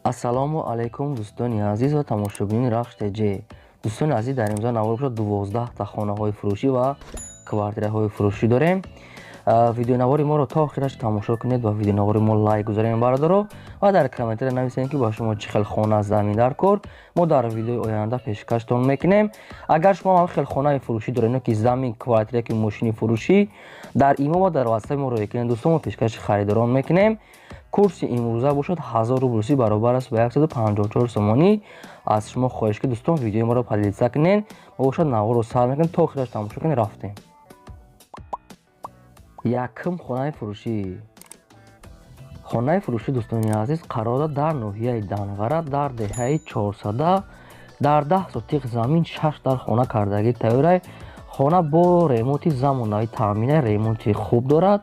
Ассалому алайкум, дӯстони азиз ва тамошобинони Рахш ТЖ. Дӯстони азиз, дар имрӯза навор бошад 12 та хонаҳои фурӯшӣ ва квартираҳои фурӯшӣ дорем. Видеонавори моро то охираш тамошо кунед ва видеонавори мо лайк гузорем, бародаро, ва дар комментария нависем, ки ба шумо чӣ хел хона, замин дар кор, мо дар видеои оянда пешкаштон мекунем. Агар шумо ҳам хел хонаи фурӯшӣ доред, ки замин, квартира, ки мошини фурӯшӣ, дар имо ва дар ватсапи мо роя кунед, дӯстон, мо пешкаши харидорон мекунем. Курси имрӯза бошад 1000 рубл русӣ баробар аст ба 154 сомонӣ. Аз шумо хоҳиш, ки, дӯстон, видеои моро поделиться кунед. Мо бошад наворро сар мекунем, то охираш тамошо кунед. Рафтем. Якум хонаи фурӯшӣ. Хонаи фурӯшӣ, дӯстони азиз, қарор дорад дар ноҳияи Данғара, дар деҳаи Чорсада, дар 10 сотиқ замин шаш дар хона кардагӣ тайёрай. Хона бо ремонти замонавӣ таъмина, ремонти хуб дорад.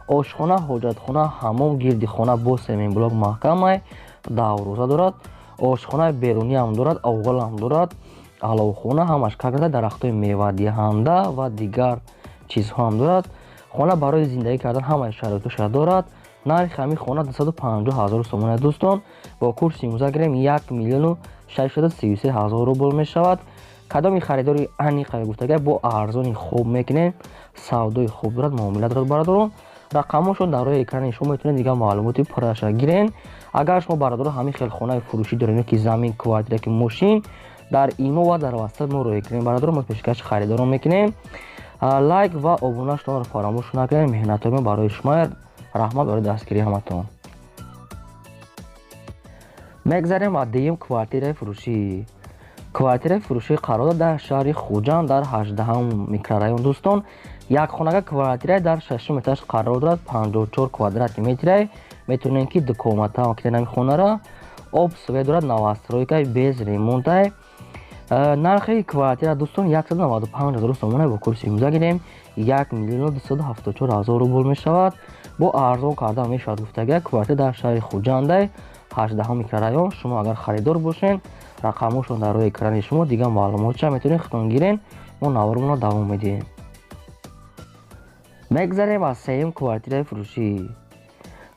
Ошхона, ҳоҷатхона, ҳамом, гирди хона бо семенблок маҳкамай, даврӯза дорад. Ошхонаи беруниам дорад, оғилам дорад, аловхона ҳамаш карда, дарахтҳои мевадиҳанда ва дигар чизҳоам дорад. Хона барои зиндагӣ кардан ҳамаи шароитоша дорад. Нархи ҳамин хона 250 ҳазор сомон, дӯстон. Бо курси имрӯза гирем, 1 633 000 рубл мешавад. Кадоми харидори аниқа гуфтага, бо арзони хуб мекунем. Савдои хуб дорад, муомила дорад, бародарон. Рақамҳошон дар рӯи экрани шумо, метавонед дигар маълумоти пурраша гирен. Агар шумо, бародаро, ҳамин хел хонаи фурӯшӣ доред, ки замин, квартира, ки мошин, дар имо ва дар ватсап мо роя кунем, бародарон, мо пешкаши харидорон мекунем. Лайк ва обуна шуданро фаромӯш накунед. Меҳнатҳои мо барои шумо. Раҳмат барои дастгирии ҳаматон. Мегзарем ба дуюм квартираи фурӯшӣ. Квартираи фурӯшӣ қарор дорад дар шаҳри Хуҷанд, дар 18-ум микрорайон, дӯстон. Якхонага квартираи дар шашум этаж қарор дорад, 54 квадратный метрай. Метавонем, ки дукомната кунем ҳамин хонара. Об, свет дорад, новостройкай, без ремонтай. Нархи квартира, дӯстон, 195 ҳазор сомона. Бо курси имрӯза гирем, 1 274 000 рубл мешавад. Бо арзон карда мешавад гуфтага. Квартира дар шаҳри Хуҷандай, 18-ум микрорайон. Шумо агар харидор бошед, рақамҳошон дар рӯи экрани шумо, дигар маълумотша метавонед худтон гирен. Мо наворумонро давом медиҳем. Мегзарем аз сеюм квартираи фурӯшӣ.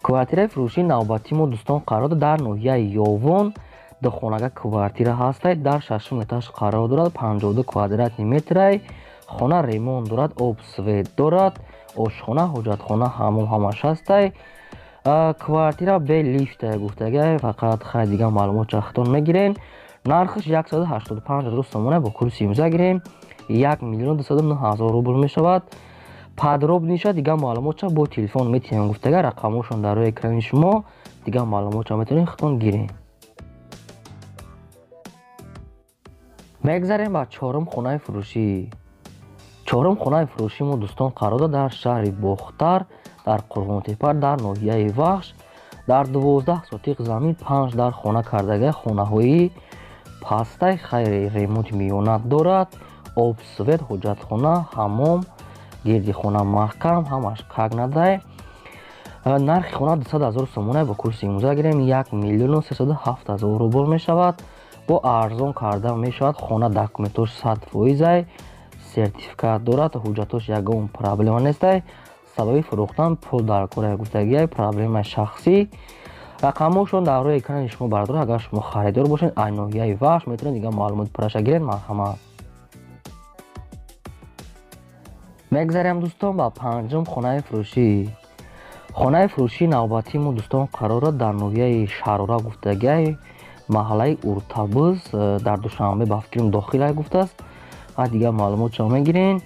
Квартираи фурӯшии навбатии мо, дӯстон, қарор дорад дар ноҳияи Ёвон. Духонага квартира ҳастай, дар шашум этаж қарор дорад, 52 квадратный метрай. Хона ремонт дорад, об, свет дорад, ошхона, ҳоҷатхона, ҳамом ҳамаш ҳастай. Квартира бе лифта гуфтага фақат. Хай, дигар маълумот худтон мегирен. Нархаш 185 ҳазор сомона. Бо курси имрӯза гирем, 1 209 000 рубл мешавад. Подробныйша дигар маълумотша бо телефон метиҳем гуфтага. Рақамҳошон дар рӯи экрани шумо, дигар маълумотша метавонед худтон гирем. Мегзарем ба чорум хонаи фурӯшӣ. Чорум хонаи фурӯшии мо, дӯстон, қарор дорад дар шаҳри Бохтар, дар Қурғонтепа, дар ноҳияи Вахш, дар 12 сотиқ замин панҷ дар хона кардага. Хонаҳои пастай, хайри ремонти миёна дорад. Об, свет, ҳоҷатхона, ҳамом, гирди хона маҳкам, ҳамаш как надай. Нархи хона 200 ҳазор сомона. Бо курси имрӯза гирем, 1 307 000 рубл мешавад. Бо арзон карда мешавад. Хона документош 100 фоизай, сертификат дорад, ҳуҷҷатош ягон проблема нестай. Сабаби фурӯхтан пул дар кора гуфтагиай, проблемаи шахсӣ. Рақамҳошон дар рӯи экрани шумо, бародаро. Агар шумо харидор бошед, ай ноҳияи Вахш, метавонед дигар маълумоти пурраша гиред. Марҳамат. Мегзарем, дӯстон, ба панҷум хонаи фурӯшӣ. Хонаи фурӯшии навбатии мо, дӯстон, қарор дорад дар ноҳияи Шарора гуфтагиай, маҳаллаи Уртабуз, дар Душанбе ба фикрам дохилай гуфтааст ва дигар маълумотшо мегирен.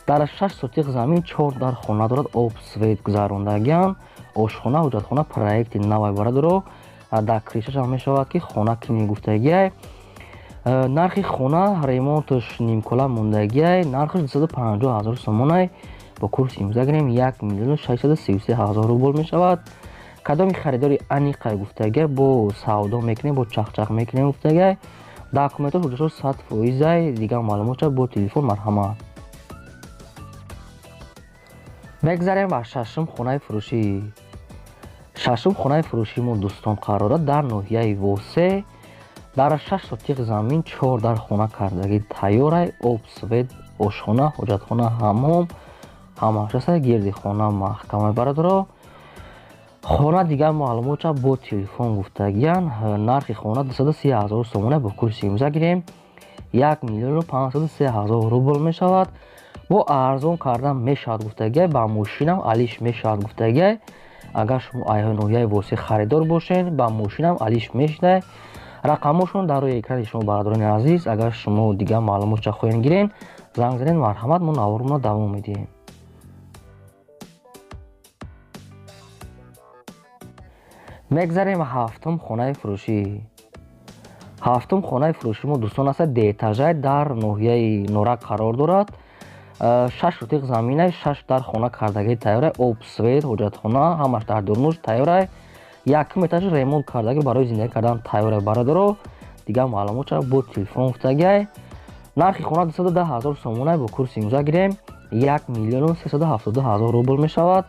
Дар 6 сотиқ замин чор дар хона дорад, об, свет гузарондагиам, ошхона, ҳоҷатхона, проекти навай, бародаро. Дар крышашам мешавад, ки хона кини гуфтагиай. Нархи хона, ремонташ нимкола мондагиай, нархаш 250 ҳазор сомонай. Бо курси имрӯза гирем, 1 633 000 рубл мешавад. Кадоми харидори аниқай гуфтагиай, бо савдо мекунем, бо чахчах мекунем гуфтагиай. Документҳо, ҳуҷҷатҳо 100 фоизай. Дигар маълумотша бо телефон, марҳамат. Мегзарем ба шашум хонаи фурӯшӣ. Шашум хонаи фурӯшии мо, дӯстон, қарор дорад дар ноҳияи Восе, дар 6 сотиқ замин чор дар хона кардагӣ тайёрай. Об, свет, ошхона, ҳоҷатхона, ҳамом ҳамааш ҳастай, гирди хона маҳкамай, бародаро. Хона дигар маълумотша бо телефон гуфтагиян. Нархи хона 230 ҳазор сомона бо курси имрӯза гирем 1 миллиону 503 ҳазор рубл мешавад. Бо арзон кардан мешавад гуфтагиай, ба мошинам алиш мешавад гуфтагиай. Агар шумо ноҳияи Восеъ харидор бошед, ба мошинам алиш мешавад. Рақамҳошон дар рӯи экрани шумо, бародарони азиз. Агар шумо дигар маълумотша хоҳед гирен, занг занед, марҳамат. Мо наворро давом медиҳем. Мегзарем ҳафтум хонаи фурӯшӣ. Ҳафтум хонаи фурӯши мо, дӯстон, аст деэтажай, дар ноҳияи Норак қарор дорад. 6 сотиқ заминай, 6 дар хона кардагӣ тайёрай, об, свет, ҳоҷатхона ҳамаш дар дурнуш тайёрай. Якум этаж ремонт кардагӣ, барои зиндагӣ кардан тайёрай, бародаро. Дигар маълумотша бо телефон гуфтагиай. Нархи хона 210 ҳазор сомонай, бо курси имрӯза гирем 1 миллиону 372 ҳазор рубл мешавад.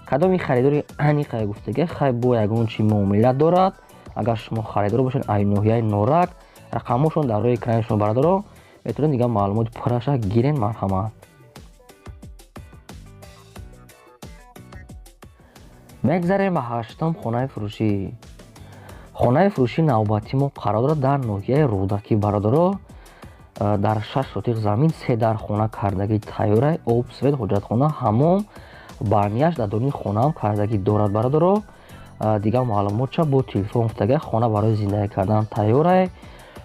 Кадоми харидори аниқае гуфтагиай, хай бо ягон чи муомила дорад. Агар шумо харидор бошед ай ноҳияи Норак, рақамҳошон дар рӯи экрани шумо, бародаро, метавонед дигар маълумоти пурраша гирен, марҳамат. Мегзарем ба ҳаштум хонаи фурӯшӣ. Хонаи фурӯшии навбатии мо қарор дорад дар ноҳияи Рӯдакӣ, бародаро. Дар 6 сотиқ замин, 3 дар хона кардагӣ тайёрай, об, свет, ҳоҷатхона, ҳамом, банияш дар дурни хонаам кардагӣ дорад, бародаро. Дигар маълумотша бо телефон гуфтагиай. Хона барои зиндагӣ кардан тайёрай.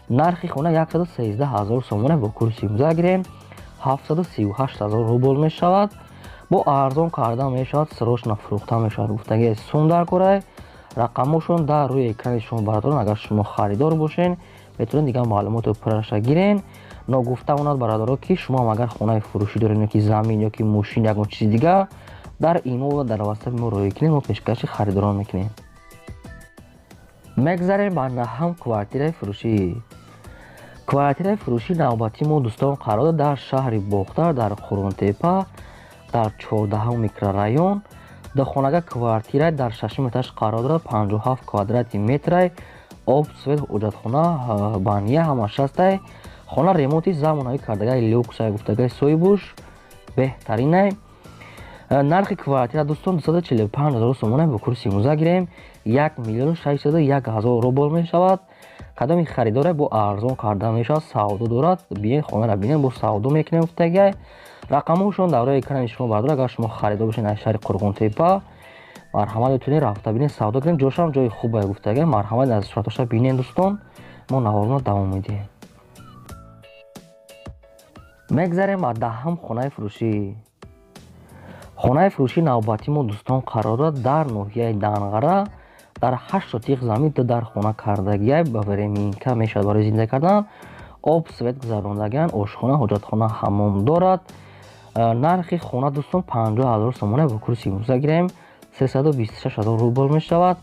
Нархи хона 113 ҳазор сомона, бо курси имрӯза гирем 738 ҳазор рубл мешавад. Бо арзон кардан мешавад, срочно фурӯхта мешавад гуфтагиай, сум дар корай. Рақамҳошон дар рӯи экрани шумо, бародарон. Агар шумо харидор бошед, метавонед дигар маълумотро пурраша гирен. Ногуфта монад, бародаро, ки шумо ҳам агар хонаи фурӯшӣ доред, ё ки замин, ё ки мошин, ягон чизи дигар, дар имо ва дар ватсапи мо роҳӣ кунед, мо пешкаши харидорон мекунем. Мегзарем ба наҳам квартираи фурӯшӣ. Квартираи фурӯшии навбатии мо, дӯстон, қарор дорад дар шаҳри Бохтар, дар Қурғонтепа, дар 14 микрорайон. Духонага квартира дар 6 этаж қарор дорад, 57 квадрати метрай, об, свет, ҳоҷатхона, бания ҳамаш ҳастай. Хона ремонти замонавӣ кардагай, люксай гуфтагай соҳибуш, беҳтаринай. Нархи квартира, дӯстон, 245 ҳазор сомона, бо курси имрӯза гирем 1 миллиону 601 ҳазор рубл мешавад. Кадоми харидоре бо арзон карда мешавад, савдо дорад, биен хонара бинем, бо савдо мекунем гуфтагиай. Рақамҳошон дар рӯи экрани шумо, бардор. Агар шумо харидор бошед аз шаҳри Қурғонтепа, марҳамат, метавонед рафта бинед, савдо кунед. Ҷошам ҷои хубе гуфтагиай, марҳамат, аз суратоша бинед, дӯстон. Мо наворро давом медиҳем. Мегзарем ба даҳум хонаи фурӯшӣ. Хонаи фурӯшии навбатии мо, дӯстон, қарор дорад дар ноҳияи Данғара, дар 8 сотиқ замин, 2 дар хона кардагиай, ба временка мешавад барои зиндагӣ кардан. Об, свет гузарондагиан, ошхона, ҳоҷатхона, ҳамом дорад. Нархи хона, дӯстон, 50 ҳазор сомона, бо курси имрӯза гирем 326 ҳазор рубл мешавад.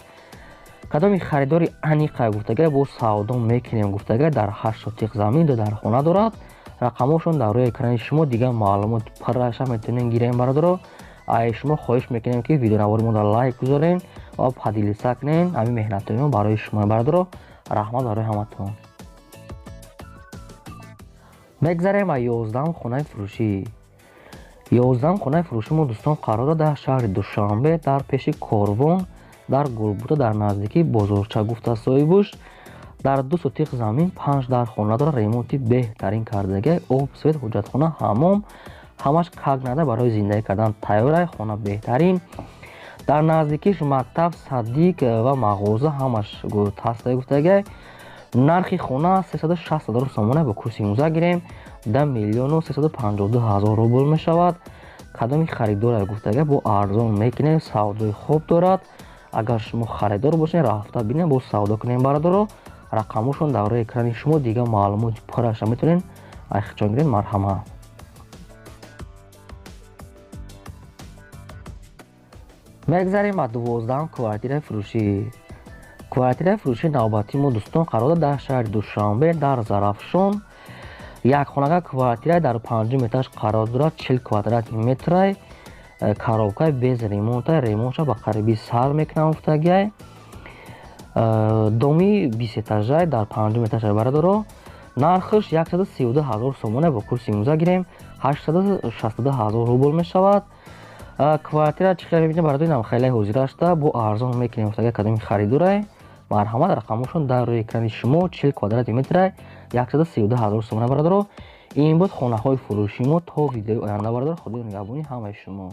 Кадоми харидори аниқае гуфтагиай, бо савдо мекунем гуфтагиай, дар 8 сотиқ замин, 2 дар хона дорад. Рақамҳошон дар рӯи экрани шумо, дигар маълумот пурраша метавонед гирем, бародаро. Ай шумо хоҳиш мекунем, ки видеонавори моро лайк гузорем ва поделиться кунем. Ҳамин меҳнатҳои мо барои шумо, бародаро. Раҳмат барои ҳаматон. Мегзарем ба 11 хонаи фурӯшӣ. 11 хонаи фурӯши мо, дӯстон, қарор дорад дар шаҳри Душанбе, дар пеши Корвон, дар Гулбута, дар наздикии бозорча гуфта соҳибуш. Дар 2 сотиқ замин, 5 дар хона дорад, ремонти беҳтарин кардагиай, об, свет, ҳоҷатхона, ҳамом ҳамаш как нада барои зиндагӣ кардан тайёрай. Хона беҳтарин, дар наздикиш мактаб, садик ва мағоза ҳамаш ҳастай гуфтагиай. Нархи хона 360 ҳазор сомона, бо курси имрӯза гирем 10 миллиону 352 ҳазор рубл мешавад. Кадоми харидоре гуфтагиай, бо арзон мекунем, савдои хуб дорад. Агар шумо харидор бошед, рафта бинем, бо савдо кунем, бародаро. Рақамҳошон дар рӯи экрани шумо, дигар маълумоти пурраша метавонед айхчон гиред, марҳамат. Мегзарем ба 12 квартираи фурӯшӣ. Квартираи фурӯшии навбатии мо, дӯстон, қарор дорад дар шаҳри Душанбе, дар Зарафшон. Як хонага квартира дар 5 этаж қарор дорад, 40 квадрати метрай, коробкаи без ремонта, ремонтша ба қариби сар мекунам гуфтагиай. Доми 20 этажай, дар 5 этажай, бародаро. Нархаш 132 ҳазор сомона, бо курси имрӯза гирем 862 ҳазор рубл мешавад. Квартира чӣ хел мебинем, бародари, намхайлаи ҳозирашта бо арзон мекунем. Агар кадоми харидорай, марҳамат, рақамошон дар рӯи экрани шумо. 40 квадрати метрай, 132 000 сомона. Бародаро, ин буд хонаҳои фурӯши мо. То видеои оянда, бародар, худои нигаҳбони ҳамаи шумо.